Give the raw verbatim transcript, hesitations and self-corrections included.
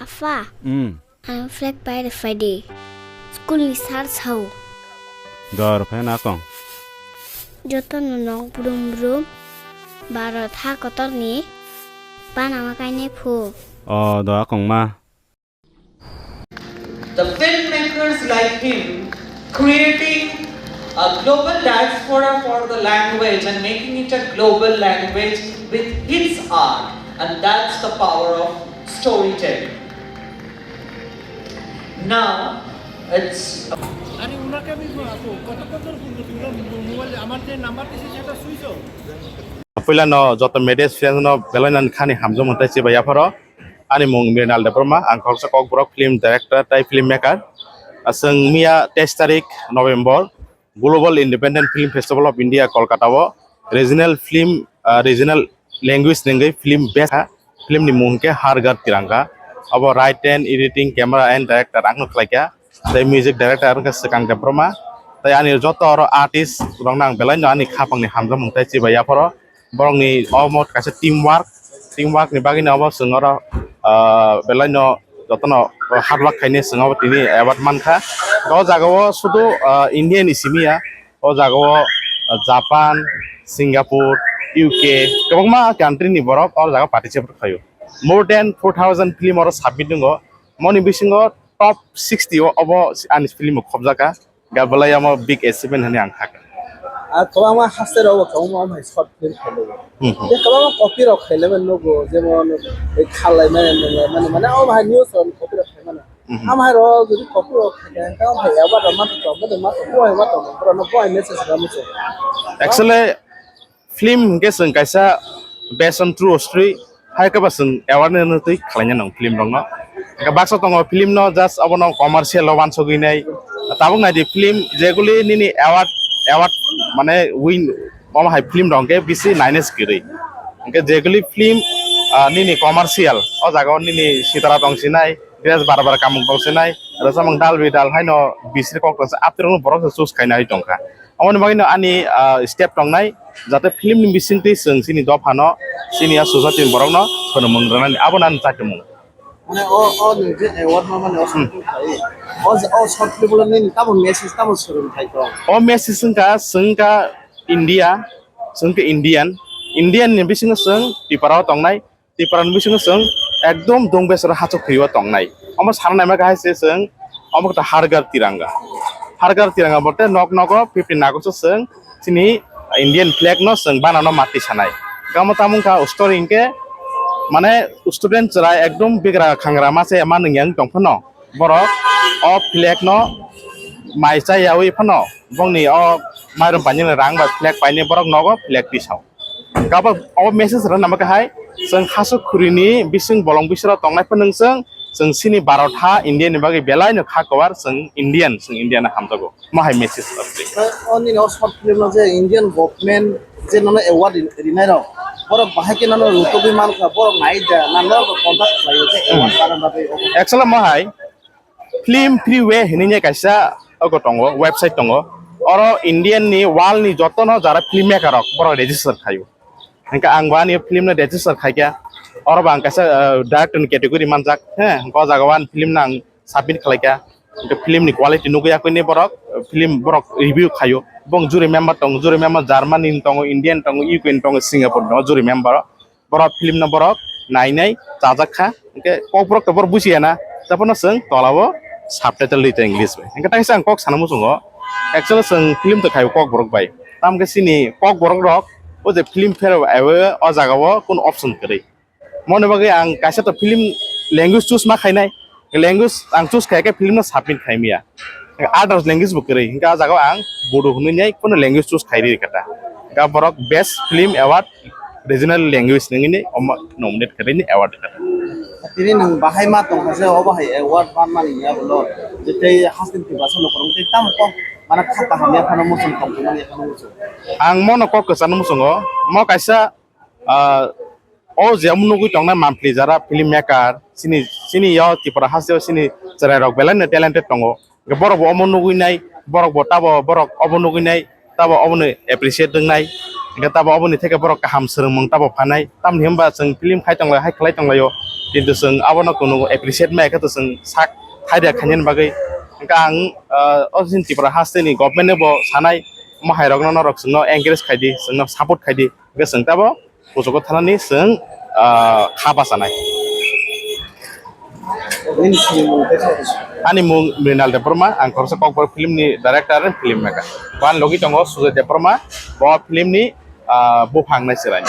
Apha, hmm, ang flag pai rw phai di. School ni sir sao. Dor phai na kong. Joto no nok brum brum. Bharat ha kotor ni panama kainai phu. O do akong ma. The filmmakers like him creating a global diaspora for the language and making it a global language with his art, and that's the power of storytelling. Now, it's আরে ওনাকে আমি কত কত ফোন করছি, ওনার মোবাইলে আমার যে নাম্বার দিয়েছে সেটা switch off. Puila no joto media friends no belai no khani hamjak mung tei chibai yapharo. Ani mung Mrinal Debbarma, ang khoroksa Kokborok film director tei film maker. Aswng miya teis tarik November Global Independent Film Festival of India Kolkata o regional film, ah, regional language nengwi film best ha film ni mung khe Har Ghar Tiranga. Abo write and editing, camera and director ang no khlaikha. Tei music director wngkha Swkang Debbarma. Tei ani joto oro artist rokno ang belai no ani khapang ni hamjakmung tei chibai yapharo. Borokni omo kaisa team work, team work ni bagwi no obo chwng oro, ah, belai no jotono hard work khainai chwng obo tini award mankha. O jaga o sudu, ah, India ni simi ya, o jaga o, ah, Japan, Singapore, U K, kwbangma country ni borok o jaga participate khaio. More than four thousand film oro submit wngo. Moni bisingo top sixty o obo ani film bo khobjaka. Ga belai omo big achievement hinwi ang sakha. A kwbangma haste rok bo kwbangma omo hai short film khailaibo. Mhm. Tei kwbangma copy rok khailaibai nugo, jemon khalai mani mani mani omo hai news rok copy rok khaimani. Mhm. Omo hai rok jodi copy rok khaikha hwnkhe omo hai award rok manthok tong mani manthok bo hai manthok borok no bo hai message rw muchung. Actually film hwnkhe chwng kaisa based on true story hai khe ba chwng awareness no twi khlaina nang film rok no. Hwnkhe baksa tongo film no just obono commercial o wansugwi nai tabuk nai di film jeguli nini award award mane win omo hai film rok hwnkhe bisi naina se kwrwi. Hwnkhe jeguli film, ah, nini commercial o jaga o nini sitara tong sinai, dress bar bar kamung tong sinai, rwchapmung dal bidal haino bisri kok tong se aphuru borok se choose khaina hai tongkha. Aboni bagwi no ani, ah, step tongnai jate film ni bisingtwi chwng chini dophano chini a society ni borok no khwnumung rwnani abono ani chatimung. Mane o o nwng je award ma mane o short film khai. O je o short film ulo nini tamo message tamo swrwng khai tong. O message wngkha chwngkha India, chwngkha Indian, Indian ni bisingo chwng Tripura o tongnai, Tripura ni bisingo chwng ekdom dong besero hachuk khiriyo tongnai. Omo sana naima kahai se chwng omo kata Har Ghar Tiranga. Har Ghar Tiranga bolte nok nogo fifteen August o chwng chini Indian flag no chwng bana no mati sanai. Kamo tamo wngkha story hinkhe mane student chwrai ekdom bigra khangra ma se ma nwngyang tong phano borok o flag no mai cha yawi phano bongni o mairum painani rang bai flag painai borok nogo flag tisao. Gabak o message rwna ma kahai chwng hachuk khurini bising bolong bisiro tongnai phano chwng chwng chini Bharat ha India ni bagwi belai no kha kwar chwng Indian chwng India no hamjago. Mo hai message rwdi. O nini o short film no je Indian government je nono award rinai rok borok bahai khe nono rutugwi mankha borok nai da na norok contact khlai je award bana bagwi. Actually mo hai film freeway hinwi kaisa ogo tongo website tongo oro Indian ni world ni joto no jara film maker rok borok register khaio. Hingke ang bo ani film no register khaikha oro bo ang kaisa director ni category manjak he hingke o jaga o ani film no ang submit khlaikha. Hingke film ni quality nugwi yakwini borok film borok review khaio. Bong jury member tongo, jury member Germany ni tongo, Indian tongo, U K ni tongo, Singapore ni tongo jury member. Borok film no borok nainai chajak kha. Hingke kokborok to borok bujiya na, tei bono chwng tola o subtitle ri tong English bai. Hingke taisa ang kok sana muchungo actually chwng film to khaio kokborok bai. Tamke chini kokborok rok o je film fair o o jaga o kunu option kwrwi. Moni bagwi ang kaisa to film language choose ma khainai. Language ang choose khai khe film no submit khai maya. Others language bo kwrwi. Hingke o jaga o ang Bodo hwnwi nai kunu language choose khai ri kha ta. Hingke borok best film award regional language nungwi ni omo nominate khai ni award kha ta. Tini nwng bahai ma tongkha se obo hai award manmani ya bolo. Tei hasteni twi basa no kwrwng tei tamo kok mana kha kaham ya phano muchung tongthokmani ya phano muchung. Ang mono kok kwchangno muchungo mo kaisa ah, o je omo nugwi tongnai Mampli Jara film maker chini chini yo Tripura hasteo chini chwrairok belai no talented tongo. Borok bo omo nugwi nai, borok bo tabo borok obo nugwi nai tabo obono appreciate wngnai, hingke tabo oboni theke borok kaham swrwngmung tabo phanai. Tamni hwnba chwng film khai tonglai, hai khlai tonglaio, kintu chwng abono kunu appreciate maya khe to chwng sak thaida khainani bagwi. Hingke ang, ah, o chini Tripura hasteni government no bo sanai, omo hai rokno norok chwngno encourage khai di, chwngno support khai di, hingke chwng tabo kuchugo thanani chwng, ah, kha bachanai. Ani mung Mrinal Debbarma, ang khoroksa Kokborok film ni director and film maker. Bo ani logi tongo Sujoy Debbarma, bo film ni, ah, buphang nai chwrai.